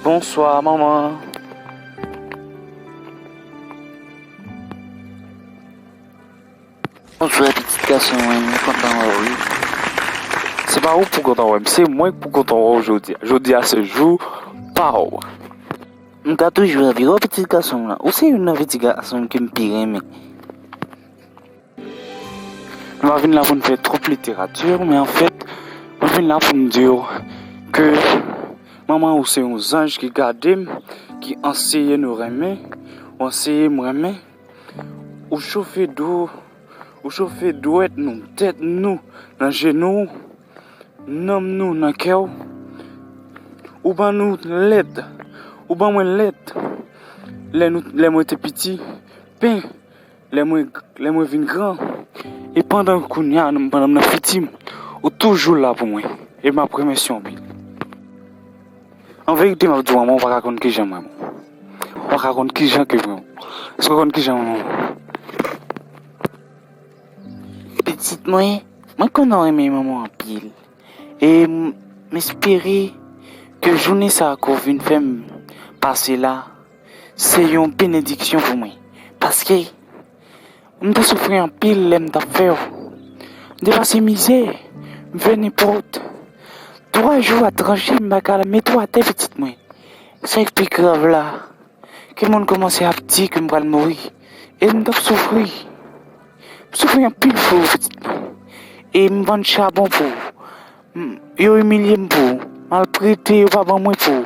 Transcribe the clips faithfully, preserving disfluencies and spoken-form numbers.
Bonswa, manman. Bonswa, pitit gason mwen, mwen kontan wè w, wi. Se pa ou pou kontan wè m, se mwen k pou kontan wè w jodi a. Jodi a se jou pa w. M ka toujou anvi wè w, pitit gason m lan. Ou se youn nan pitit gason m ke m pi renmen. M pa vin la pou n fè twòp literati, men anfèt, mwen vin la pou m di w ke manman ou se yon zanj ki gade m, ki anseye nou renmen, ou anseye m renmen, ou chofe dwo, ou chofe dwèt nou, tèt nou, nan jenou w, nanm nou, nan kè w. Ou ban nou lèt, ou ban mwen lèt lè nou, lè mwen te piti, pen, lè mwen, lè mwen vin gran. E pandan kounye a, pandan m nan fiti m, ou toujou la pou mwen. E m ap remèsye w anpil. An verite, m ap di w, manman, ou pa ka konn kijan m renmen w. Ou pa ka konn kijan ke m renmen w. Èske w konn kijan m renmen w? Pitit mwen, mwen konnen w renmen manman w anpil. E m, m espere ke jounen sa a ke w vin fè m pase la, se yon benediksyon pou mwen. Paske m te soufri anpil lè m t ap fè w. M te pase mizè, m fè nenpòt. Twa jou a tranche, m pa ka mete w atè, pitit mwen. Sa k pi grav la, ke moun kòmanse ap di ke m pral mouri. E m t ap soufri. M soufri anpil pou ou, pitit mwen. E m vann chabon pou ou. M, yo imilye m pou ou. Maltrete yo pa ban mwen pou ou.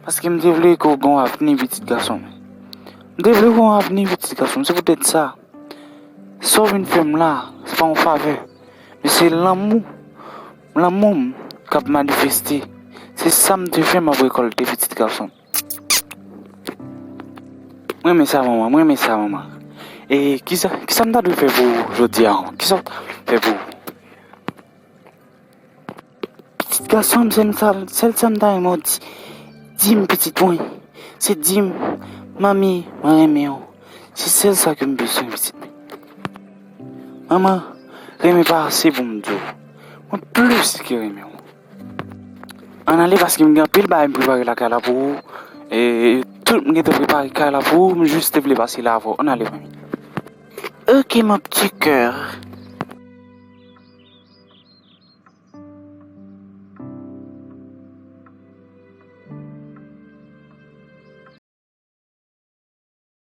Paske m te vle ke w gen yon avni, pitit gason m. M te vle w gen yon avni, pitit gason m. Se poutèt sa, sa w vin fè m la, se pa yon favè. Men se lanmou, lanmou m k ap manifeste. Se sa m te fè m ap rekòlte, pitit gason m. Mwen renmen sa, manman, mwen renmen sa, manman. E kisa, kisa m ta dwe fè pou ou jodi a? Kisa w ta fè pou ou? Pitit gason m, sèl sa, sèl sa m ta renmen w di, di m, pitit mwen. Se di m, manmi, mwen renmen w. Se sèl sa ke m bezwen, pitit mwen. Manman, renmen pa ase pou m di w. Mwen plis ke renmen w. Ann ale, paske m gen anpil bagay m prepare lakay la pou ou. E tout m gentan prepare kay la pou ou, m jis te vle pase la avè w. Ann ale, manmi. Ok, mon petit cœur.